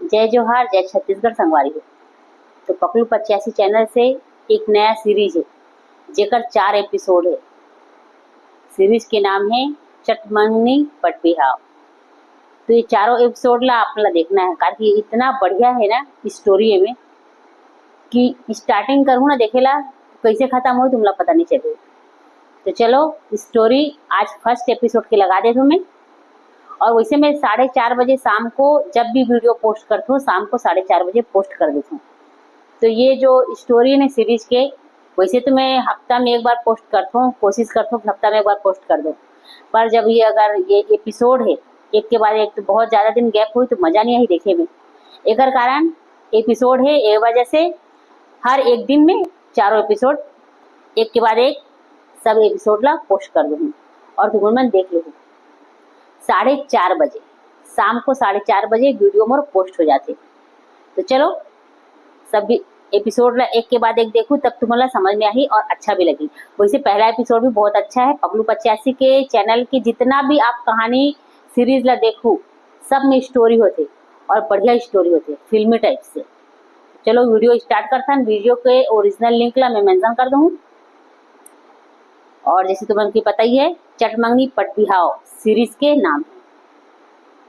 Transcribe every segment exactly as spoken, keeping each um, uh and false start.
जय जोहार, जय छत्तीसगढ़ संगवारी हो। तो पकलू पचासी चैनल से एक नया सीरीज है, जेकर चार एपिसोड है। सीरीज के नाम है चटमंगनी पटबिहाव। तो ये चारों एपिसोड ला आप ला देखना है, काबर कि इतना बढ़िया है ना स्टोरी में कि स्टार्टिंग करूँ ना देखेला, कैसे खत्म हो तुमला पता नहीं चले। तो चलो, स्टोरी आज फर्स्ट एपिसोड के लगा देत हूँ मैं। और वैसे मैं साढ़े चार बजे शाम को जब भी वीडियो पोस्ट करत हूँ, शाम को साढ़े चार बजे पोस्ट कर देत हूँ। तो ये जो स्टोरी है ना सीरीज के, वैसे तो मैं हफ्ता में एक बार पोस्ट करत हूँ, कोशिश करत हूँ कि हफ्ता में एक बार पोस्ट कर दूँ। पर जब ये, अगर ये एपिसोड है एक के बाद एक, तो बहुत ज़्यादा दिन गैप हुई तो मज़ा नहीं आई देखे में। एकर कारण एपिसोड है, ए वजह से हर एक दिन में चारों एपिसोड एक के बाद एक सब एपिसोड ला पोस्ट कर दूँगी और तुमन मन देख लो। साढ़े चार बजे, शाम को साढ़े चार बजे वीडियो मोर पोस्ट हो जाथे। तो चलो, सब एपिसोड ला एक के बाद एक देखू, तब तुमन ला समझ में आही और अच्छा भी लगी। वैसे पहला एपिसोड भी बहुत अच्छा है। पगलू पचासी के चैनल की जितना भी आप कहानी सीरीज ला देखू, सब में स्टोरी होथे और बढ़िया स्टोरी होथे, फिल्मी टाइप से। चलो वीडियो स्टार्ट करथन। वीडियो के ओरिजिनल लिंक ला मैं मेंशन कर दूँ। और जैसे तुमन की पता ही है, चटमंगनी पटबिहाव सीरीज के नाम है।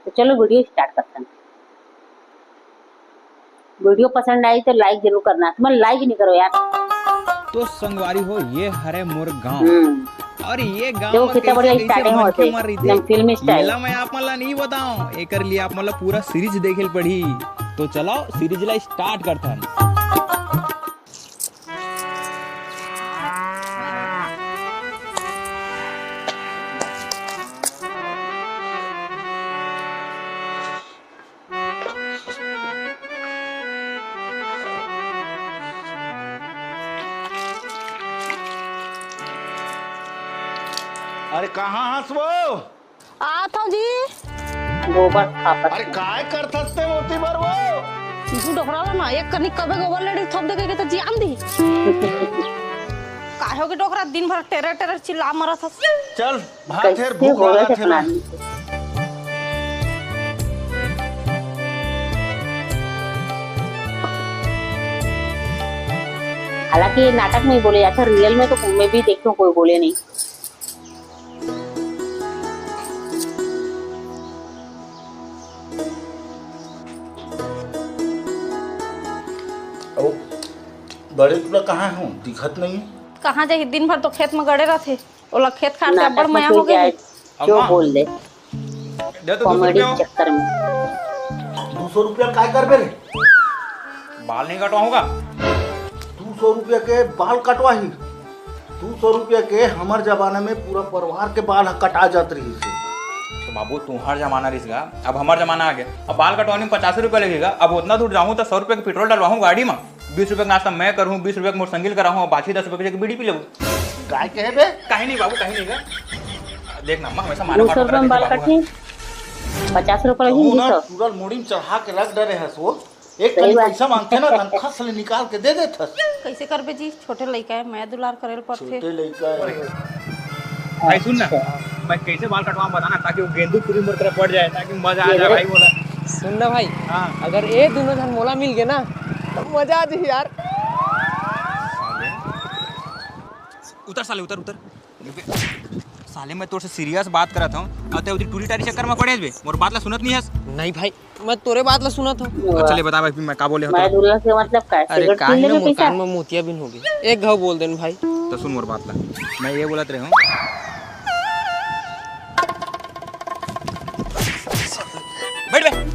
तो चलो वीडियो स्टार्ट करथन। वीडियो पसंद आई तो लाइक जरूर करना, तुमन लाइक नहीं करो यार। तो संगवारी हो, ये हरे मोर गांव। हम्म। और ये गांव देखो में कितना कैसे बढ़िया कैसे स्टार्टिंग मनखे होती, मर रही एकदम थे, फिल्मी स्टाइल। येला मैं आप मन ला नहीं बताऊं, एकर लिए आप मन ला पूरा सीरीज देखे ल पड़ी। तो चलो सीरीज ला स्टार्ट करथन। अरे कहाँ हस वो? आत हव जी। गोबर थापत। अरे काय करथस ते मोती बर वो? तू डोकरा ला ना, एक कनी कबे गोबर लेड़ी थप दे के तो जियान दी। काय हो गे डोकरा, दिन भर टेरर टेरर चिल्ला मरत हस। चल, भात हेर, भूख लागत हे ना। हालांकि ये नाटक में ही बोले जाते हैं, रियल में तो मैं भी देखती हूँ कोई बोले नहीं। अउ बड़े टूरा कहाँ हो? दिखत नहीं है। कहाँ जाही? दिन भर तो खेत में गड़े रहथे। ओला खेत खार से नाटक अब्बड़ में मया कोई हो गया जाए, है। जो अम्मा, बोल दे। दे तो दो सौ कॉमेडी रुपया। चक्कर में। दो सौ रुपया काय करबे रे? बाल नहीं कटवाऊंगा। दो सौ रुपया के बाल कटवाही? दो सौ रुपया के हमर जमाना में पूरा परिवार के बाल कटा जात रहिस हे। तो बाबू, तुम्हार जमाना रहिस गा, अब हमर जमाना आ गया। अब बाल कटवाने में पचास रुपया लगेगा। अब उतना दूर जाऊँ तो सौ रुपया के पेट्रोल डलवाऊँ गाड़ी में, बीस रुपया के नाश्ता मैं करूँ, बीस रुपया के मोटरसाइकिल कराऊँ, और बाकी दस रुपया के बीड़ी पी लेबो। काय कहे बे? कहीं नहीं बाबू, कहीं नहीं गा। देख ना अम्मा, हमेशा मारा दो सौ रुपया में बाल कटही, पचास रुपया लगही। पूरा मुड़ी में चढ़ा के रख डरे हस वो। एक कनी पैसा मांगथे ना, तनखा से ले निकाल के दे देथस। कैसे करबे जी, छोटे लइका है, मैं दुलार करे ल पड़थे। छोटे लइका है। भाई सुन ना, अच्छा। मैं कैसे बाल कटवा बताना, ताकि वो गेंदू पूरी मोर तरफ पड़ जाए, ताकि मजा आ जाए भाई बोला। सुन ना भाई, हाँ। अगर ये दोनों जन मोला मिल गए ना, तो मजा आ जाए यार। उतर साले, उतर, उतर। साले, मैं तोर से सीरियस बात करत हूँ, अउ तैं उधर टूरी टारी चक्कर में पड़े हस बे, मोर बात ला सुनत नहीं हस। नहीं भाई, मैं तोरे बात ला सुनत हूँ। अच्छा, ले बता भाई, मैं का बोले हूँ मैं तोला? दूल्हा से मतलब का? अरे, सिगरेट काहे पीने ना के मुस्कान पैसा? में मोतिया बिन हो गई। एक घाव बोल देन भाई। तो सुन मोर बात ला, मैं ये बोलत रहे हूँ। बैठ बे।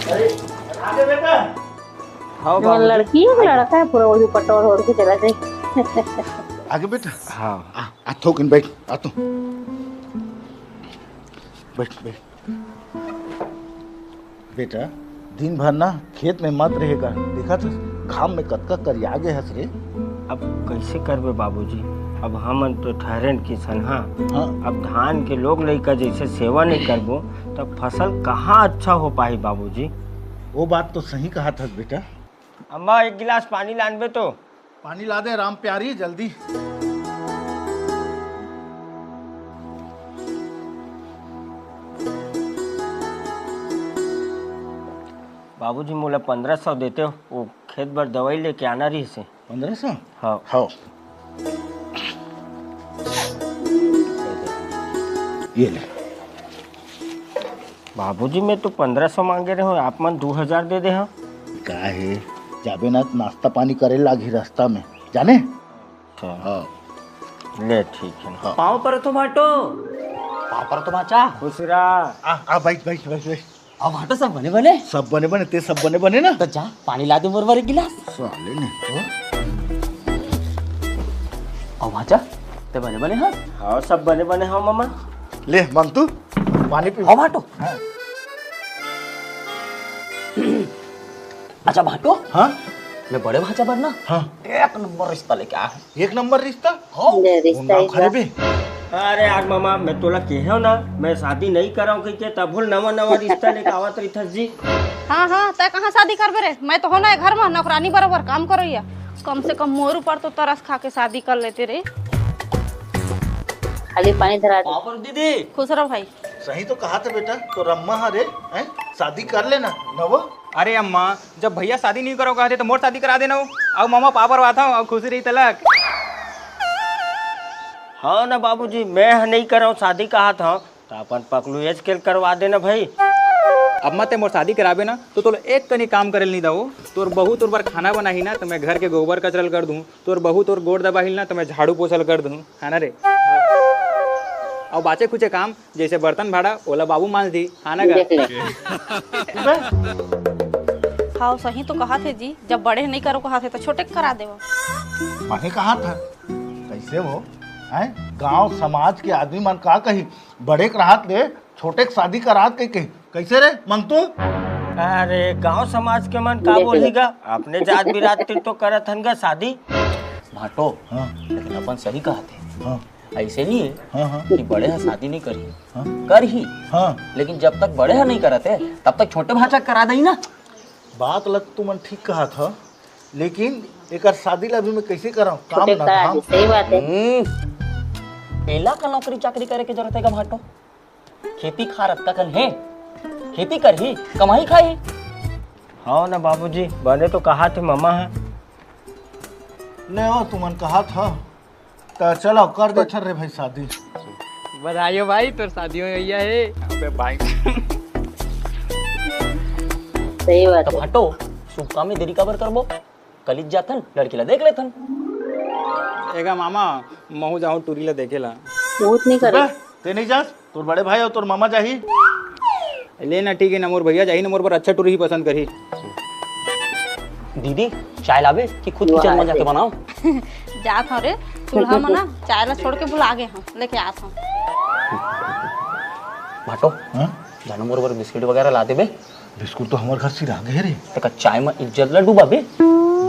अरे, आगे बेटा। हाँ, वो बाबूजी। लड़की है कि लड़का है, पूरा वो जो कटोर ओढ़ के चला जाए। आगे बेटा। हाँ। आ, आ, थोकिन बैठ, आ तो। बैठ, बैठ। बेटा, दिन भर ना खेत में मत रहेगा, देखत हस, घाम में कतका करिया गे हस रे। अब कैसे करबे बाबूजी, अब हमन तो ठहरेन किसान, हाँ। हाँ। अब धान के लोग लइका जैसे सेवा नहीं करबो, तब फसल कहाँ अच्छा हो पाही बाबूजी? वो बात तो सही कहा था बेटा। अम्मा, एक गिलास पानी लानबे तो। पानी ला दे राम प्यारी, जल्दी। बाबूजी, मोला पंद्रह सौ देते हो, वो खेत बर दवाई लेके आना रहिस हे। पंद्रह सौ? हाँ। हाँ। ये ले। बाबूजी, मैं तो पंद्रह सौ मांगे रहे हूँ, आप मन दो हजार दे दे हो। का हे, जाबे ना, नाश्ता पानी करे लागी रास्ता में, जाने? अच्छा। हाँ। ले, ठीक है। हाँ। पाँव परत हों भाटो। पाँव परत हों भाचा। खुश रहा। आ, आ, बैठ, बैठ, बैठ, बैठ। अब भाटो, सब बने बने? सब बने बने, ते सब बने बने ना? तो जा, पानी ला दे मोर बर एक गिलास। साले ने तो। अब भाचा, ते बने बने हस? हाँ, सब बने बने हो मामा। ले, मांग तू, पानी पी। अब भाटो। हाँ। अच्छा भाटो। हाँ? मैं बड़े भाचा बर ना, हाँ। एक नंबर रिश्ता लेके आया हूँ। एक नंबर रिश्ता? हाँ। ले, वो रिश्ता नाम ही खराब क्या? है। अरे यार मामा, मैं तोला केहेंव ना, मैं शादी नहीं करंव कहिके, तभो ले नवा नवा रिश्ता लेके आवत रहिथस जी। हाँ, हाँ, तैं कहाँ शादी करबे रे? मैं तो हों ना ए घर में नौकरानी बरोबर काम करोइया। कम से कम मोर ऊपर तो तरस खा के शादी कर लेते रे। खाली पानी धरा दे। पाँव परत हों दीदी। खुश रहो भाई। सही तो कहा था बेटा, तोर अम्मा ह रे, हैं? शादी कर लेना, न वो? अरे अम्मा, जब भैया शादी नहीं करो कहते तो मोर शादी करा देना हो। अउ मामा पाँव परवाथंव, अउ खुशी रही तलक। हाँ ना बाबूजी, मैं ह नहीं करंव शादी कहा था, तो अपन पकलू एज के करवा देना भाई। अम्मा, ते मोर शादी कराबे ना, तो तोला एक कनी काम करे ल नहीं दव। तोर बहू तोर बर खाना बनाही ना, तो मैं घर के गोबर कचरा ल कर दूँ। तोर बहू तोर गोड़ दबाही ना, तो मैं झाड़ू पोछा ल कर दूँ, है ना रे? अउ बाचे खुचे काम, जैसे बर्तन भाड़ा, ओला बाबू मांज दी, हाँ ना गा? देख ले। हाँ, सही तो कहा थे जी, जब बड़े नहीं करो कहा थे तो छोटे के करा देवो। माने कहा था, कैसे वो? हैं? गांव समाज के आदमी मन का कही, बड़े के राहत ले छोटे के शादी करात कही, कही। कैसे रे मंगतू? अरे, गांव समाज के मन का देख ले। बोलही गा? अपने जात बिरात तिर तो करत हन गा शादी। भाटो, हाँ। लेकिन अपन सही कहा थे। हाँ। ऐसे नहीं है हाँ, हाँ। कि बड़े ह शादी नहीं करही। हाँ। करही। हाँ। लेकिन जब तक बड़े ह नहीं करत है, तब तक छोटे भाचा करा दही ना। बात ल तुमन ठीक कहा था, लेकिन एकर शादी ला भी मैं कैसे कराऊं? काम छोटे ना करा धाम। दे, सही बात है। हम्म। एला का नौकरी चाकरी करे के जरूरत है का भाटो? खेती खार अतका कन हे, खेती करही, कमाही खाही। हाँ ना बाबूजी, बने तो कहा थे मामा ह। ले ओ, तुमन कहा था, त चलो कर दे थर रे भाई शादी। बधाई हो भाई, तोर शादी हो गई है। अबे भाई। सही बात तो है। भाटो, शुभ काम में देरी काबर करबो? कलिज जाथन, लड़की ला देख लेथन। एगा मामा, महू जाहूं टूरी ला देखे ला। बहुत नहीं करे। बे, ते नहीं जास, तोर बड़े भाई और तोर मामा जाही। ले ना, ठीक है ना, मोर भैया जाही ना, मोर बर अच्छा टूरी ही पसंद करही। दीदी, चाय लाबे कि खुद वाह किचन में जाके रे। बनाओ? जात हूँ रे, चूल्हा में ना चाय ला छोड़ के भुला गए हूँ, लेके आत हूँ। भाटो, हाँ? जानो मोर बर बिस्किट वगैरह ला देबे। बिस्कुट तो हमर घर सिरा गे रे। तेका चाय म इज्जत ल डुबाबे।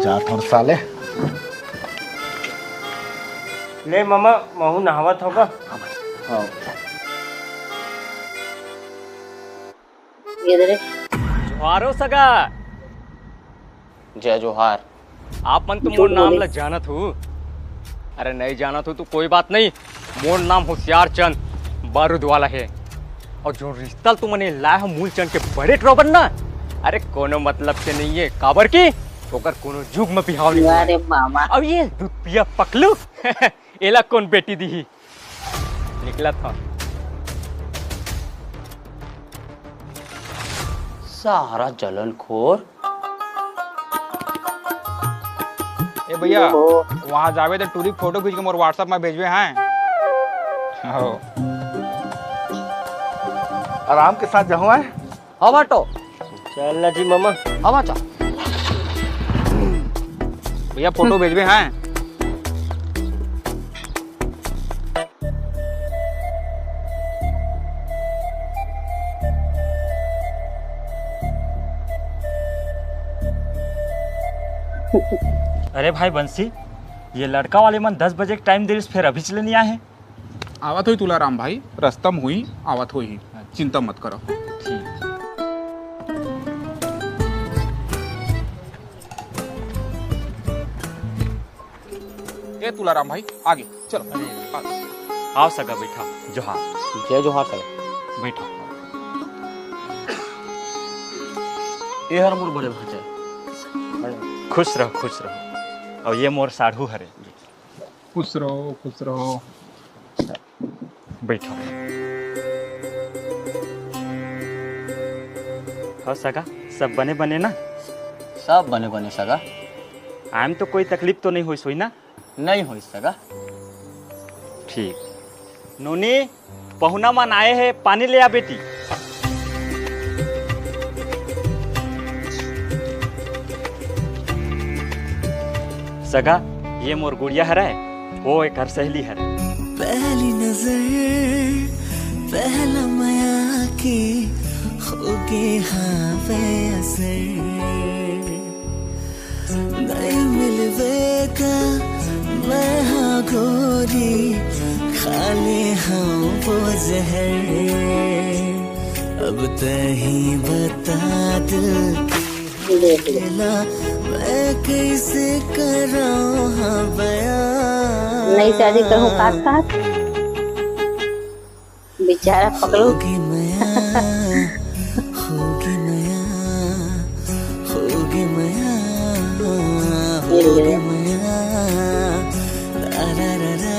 जा थोड़ साले। ले मामा, महू नहावत होगा। हाँ। ये दे रे। जोहारो सगा। जय जोहार। आप मन तो मोर नाम ला जानत हो। अरे नहीं जानत हो तो कोई बात नहीं, मोर नाम होशियार चंद बारूद वाला है। और जो रिश्ता ल तुमन लाए हो मूलचंद के बड़े ड्रॉबर ना, अरे कोनो मतलब के नहीं है, काबर की ओकर कोनो जुग में बिहाव नहीं हुआ। अरे मामा। अब ये दूध पिया पकलू एला कौन बेटी दी? निकलत हूँ। सारा जलनखोर। ए भैया, ओहो। वहाँ जाबे तो टूरी फोटो खींच के मोर WhatsApp में भेजबे हैं। हो। आराम के साथ जाहूँ हैं। हाँ भाटो। चल ना जी मामा। हाँ भाचा। भैया फोटो भेजबे हैं। अरे भाई बंसी, ये लड़का वाले मन दस बजे के टाइम दे रिस, फिर अभी चले नहीं आए हैं। आवत होही तुलाराम भाई, रस्ता म होही, आवत होही। चिंता मत करो। ठीक। ए तुलाराम भाई, आगे चलो। आओ सगा, बैठा। जोहार। जय जोहार सगा। बैठा। ए हर मोर बड़े भांचा। खुश रहो, खुश रहो। और ये मोर साढ़ू हरे। खुश रहो, खुश रहो। बैठा। हाँ सगा, सब बने बने ना? सब बने बने सगा। आम तो कोई तकलीफ तो नहीं होइस होई ना? नहीं होइस सगा। ठीक। नोनी, पहुना मन आए हे, पानी ले आ बेटी। सगा, ये मोर गुड़िया हरय, वो एकर सहेली हरय। पहली नजर पहला मया के होगे हाँ असर। नहीं मिलवे का मैं हाँ गोरी, खा ले हाँ वो जहर। अब तही बता दिल की ला मैं कैसे करूँ हाँ बयां। नई शादी करूँ काट काट। बेचारा पकड़ो। होगी मया, होगी मया, होगी मया, होगी मया। रा, रा, रा, रा।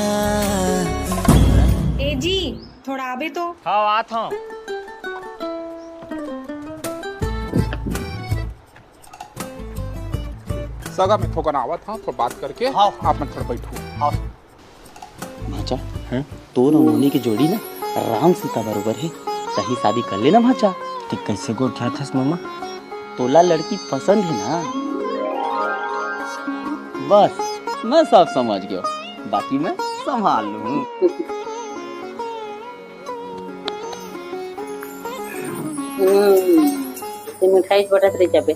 ए जी, थोड़ा आबे तो। हाँ, आत हूँ। सगा, मैं थोकन आवत हूँ, थोड़ा बात करके। हाँ। आप मन थोड़ा बैठो। भांचा, तोर अउ नोनी के जोड़ी ना राम सीता बरोबर हे। तही शादी कर लेना भांचा। ते कैसे गोठियाथस मामा? तोला लड़की पसंद हे ना? बस, मैं सब समझ गयो, बाकी मैं संभाल लूँ। हम्म, ते मिठाई बटत रह जाबे।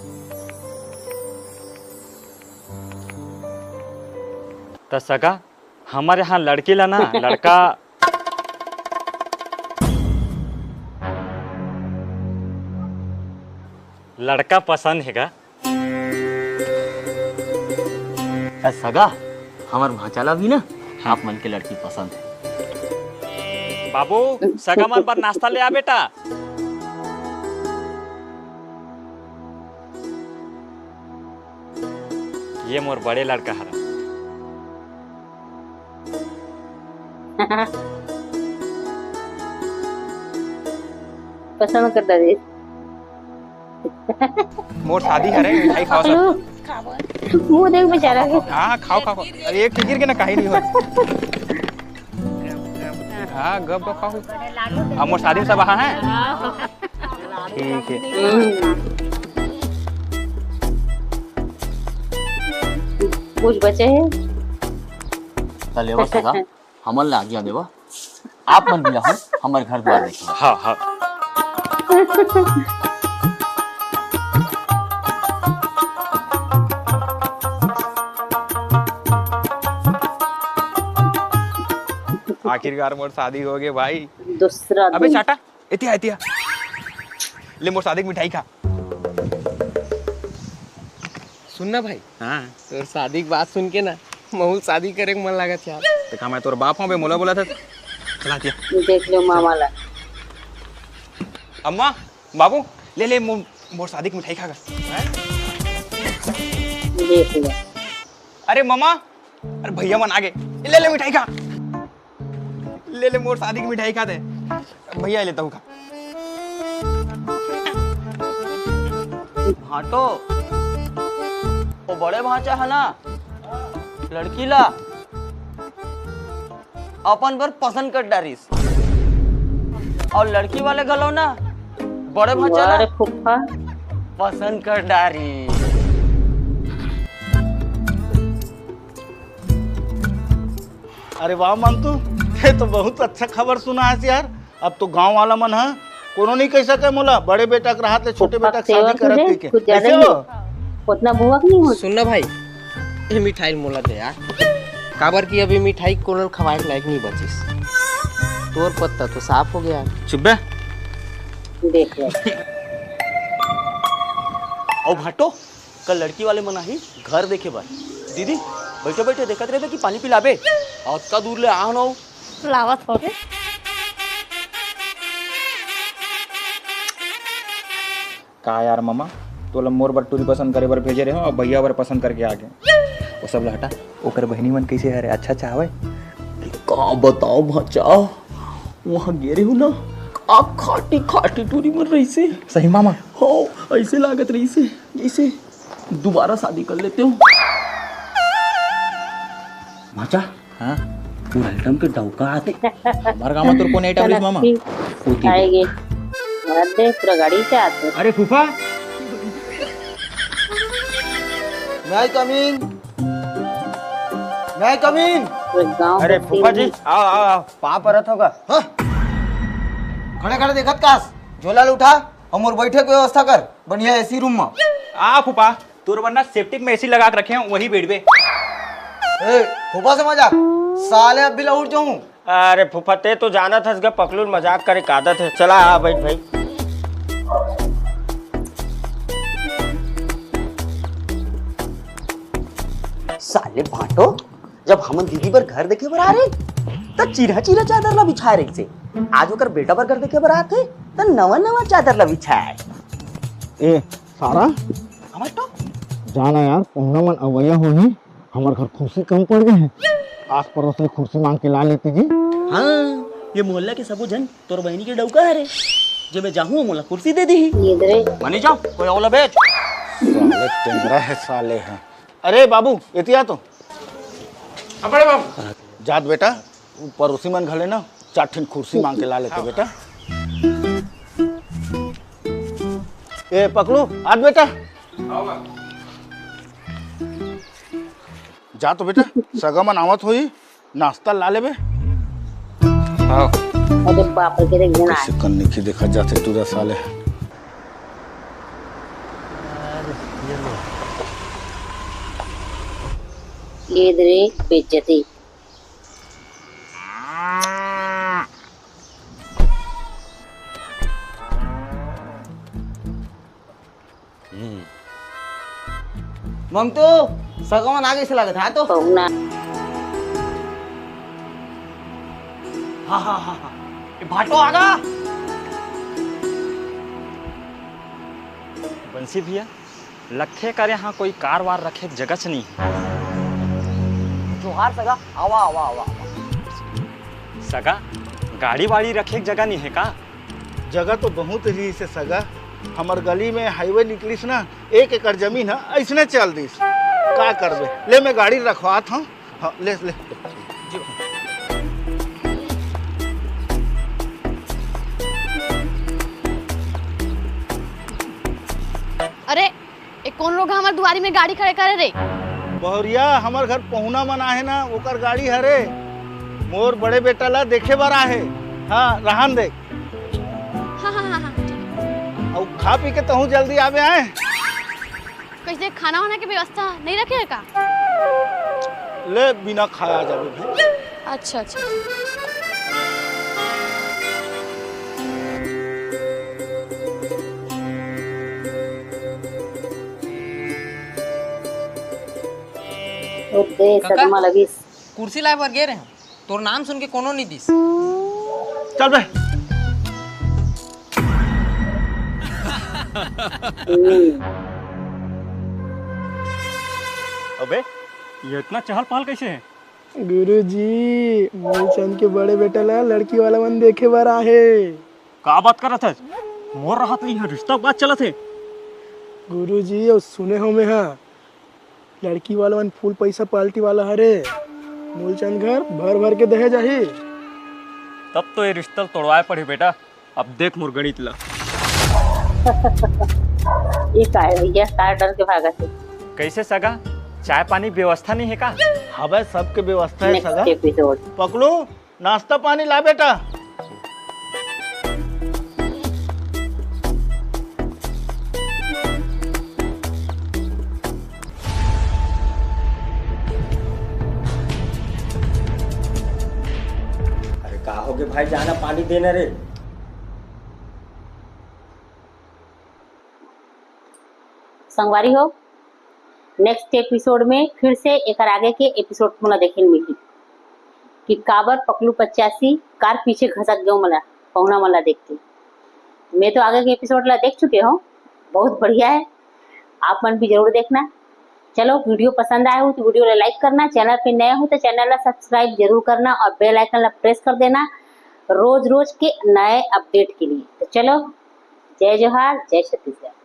त सगा, हमर यहाँ लड़की ला ना लड़का लड़का पसंद हे गा। ए सगा, हमर भांचा ला भी ना आप मन के लड़की पसंद हे। बाबू, सगा मन बर नाश्ता ले आ बेटा। ये मोर बड़े लड़का हरा। पसंद कर दादी। मोर शादी हरे, मिठाई खाओ सब। मुंह देख बेचारा के। हाँ, खाओ, खाओ, खाओ। अरे, एक टिकिर के ना, कहीं नहीं हो। हाँ, गप गप खाओ। अब मोर शादी में सब आहा है। ठीक है। कुछ बचे हैं? त लेवा सगा, हमन ला आज्ञा देवा। आप मन भी आहो, हमर घर द्वार देखो। हाँ, हाँ। आखिरकार मोर शादी हो गए भाई। दूसरा अबे दिन। चाटा, एतिया, एतिया। ले मोर शादी के मिठाई खा। सुन ना भाई, हाँ। तोर शादी के बात सुन के ना, महू शादी करे के मन लागत यार। देखा, मैं तोर बाप हूँ बे, मोला बोला था। चला दिया। देख लो मामा ला। अम्मा, बाबू, ले ले मो-, मोर शादी के मिठाई खा कर। देख लो। अरे मामा, अरे भैया मन आगे, ले ले मिठाई खा। ले ले मोर शादी के मिठाई खा दे। भैया लेता हूँ खा। भांटो, वो बड़े भांचा है ना, लड़की ला अपन बर पसंद कर डारिस, और लड़की वाले घलो ना बड़े भांचा ला अरे फुफ्फा। पसंद कर डारिस। अरे वाह मंतू, ये तो बहुत अच्छा खबर सुना है यार। अब तो गांव वाला मन ह कोनो नहीं कह सके मोला, बड़े बेटा के रहत ले छोटे बेटा के सेवा शादी करत तुझे कह के। कुछ ज्यादा कैसे ही हो? उतना भुआ नहीं हो। सुन ना भाई, ये मिठाई मोला दे यार, काबर कि अभी मिठाई कोनो ल खवाए के लायक नहीं बचिस। तोर पत्ता तो साफ हो गया। चुप बे। देख ले। अउ भाटो, कल लड़की वाले मन आही घर देखे बर। दीदी, बइठे बइठे देखत रहिबे कि पानी पिलाबे? अतका दूर ले आन अउ लावत होगे। का यार ममा, तोला मोर बर टूरी पसंद करे बर भेजे रहे हो, अब भैया बर पसंद करके आ गए। वो सब ला हटा, ओकर बहिनी मन कैसे हरे, अच्छा अच्छा हवय? का बताओ भांचा, वहाँ गे रहे हो ना, का खाटी खाटी टूरी मन रहिसे। सही मामा। हो, ऐसे लागत रहिसे जैसे दोबारा शादी कर लेते हो। भांचा, हाँ? पूरा एकदम के डौका आथे। हमार गाँव में तोर कोन आइटम रहिस मामा? कनकती। वो दे दे। आएगे। मत दे, पूरा गाड़ी से आते। अरे फूफा। May I come in? May I come in? पूरे गांव अरे का फूफा जी, सीन। आओ, आओ, आओ। पाँव परत होगा। हाँ? खड़े खड़े देखत कास, झोला ल उठा, अउ मोर बैठे के व्यवस्था कर, बढ़िया एसी रूम में। आ फूफा, तोर बर ना सेप्टिक में एसी लगा के रखे हैं, वही बैठबे। ए, फूफा से मजाक? साले अब भी लौट जाऊं। अरे फूफा, ते तो जानत हस गा, पकलू ल मजाक करे के आदत है। चला आ बैठ भाई। साले भांटो, जब हमन दीदी बर घर देखे बर आ रहे, त चिरहा चिरहा चादर ला बिछाए रहिसे। आज ओकर बेटा बर घर देखे बर आथे, त नवा नवा चादर ला बिछाए। ए, सारा? हमर तो? जाना यार, पहुना मन अवैया होही, हमर घर खुर्सी कम पड़ गए हे। आस पड़ोस ले खुर्सी मांग के ला लेते जी। हाँ, ये मोहल्ला के सबो झन तोर बहिनी के डौका हरे, जे मैं जाहूँ, मोला कुर्सी दे दीही। ये दे रे। मनी जाओ, कोई औला बेच। साले टेंगरा है, साले है। अरे बाबू, एतिया तो। हाँ, बड़े बाबू। जात बेटा, पड़ोसी मन घले ना, चार ठिन कुर्सी मांग के ला लेते बेटा। ए पकलू, आत बेटा। जा तो बेटा, सगा मन आवत होही, नाश्ता ला लेबे। हाँ। अरे बाप रे, के देख जन आए। कैसे कन निखी देखा जाथे तू दा साले। ये दे रे, बेइज्जती। मंगतू, सगमन आगे से लगत है तो। पहुना। हाँ, हाँ, हाँ, हाँ। ये भाटो आगा। बंसी भैया, लखे कर यहाँ कोई कार वार रखे के जगह च नहीं है। जोहार सगा, आवा, आवा, आवा, आवा। सगा, गाड़ी वाड़ी रखे के जगह नहीं है का? जगह तो बहुत रहिस हे सगा, हमर गली में हाईवे निकलिस ना, एक एकड़ जमीन ह अइसने चल दिस। का करबे? ले मैं गाड़ी रखवात हूँ। हाँ, ले, ले। अरे, ए कोन लोग हमर दुआरी में गाड़ी खड़े करे रे? बहुरिया, हमर घर पहुना मन आहे ना, ओकर गाड़ी हरे। मोर बड़े बेटा ला देखे बर आहे। हाँ, रहन दे। हाँ, हाँ, हाँ, हाँ, ठीक। अउ खा पी के तहूँ जल्दी आबे आए। कैसे खाना वाना के व्यवस्था नहीं रखे है का? ले, बिना खाए आ जाबे भाई। अच्छा, अच्छा। ओके, काका? सदमा लगिस। कुर्सी लाए बर गे रहे, तोर नाम सुन के कोनो नहीं दिस। चल बे। हम्म। अबे, ये इतना चहल पहल कैसे है? गुरुजी, मूलचंद के बड़े बेटा ला लड़की वाला मन देखे बर आहे। का बात करत हस? मोर रहत ले इहाँ रिश्ता के बात चलत हे। गुरुजी, अउ सुने हो मैं हा, लड़की वाला मन full पैसा party वाला हरे। मूलचंद घर भर भर के दहेज आही। तब तो ये रिश्ता तोड़वाए पड़ही बेटा। अब देख मोर गणित ला। ये का है भैया, का डर के भागत हे? कैसे सगा, चाय पानी व्यवस्था नहीं है का? हवे, सबके व्यवस्था है next सगा। Episode। पकलू, नाश्ता पानी ला बेटा। अरे का होगे भाई, जाना पानी देना रे। संगवारी हो, नेक्स्ट एपिसोड में फिर से एकर आगे के एपिसोड मोला देखे ल मिलही कि काबर पकलू पचासी कार पीछे घसक गयो मला, पहुना मला देख के। मैं तो आगे के एपिसोड ला देख चुके हूँ, बहुत बढ़िया है, आप मन भी जरूर देखना। चलो, वीडियो पसंद आए हो तो वीडियो ला लाइक करना, चैनल पे नए हो तो चैनल ला सब्सक्राइब जरूर करना और बेल आइकन ला प्रेस कर देना रोज रोज के नए अपडेट के लिए। तो चलो, जय जोहार, जय छत्तीसगढ़।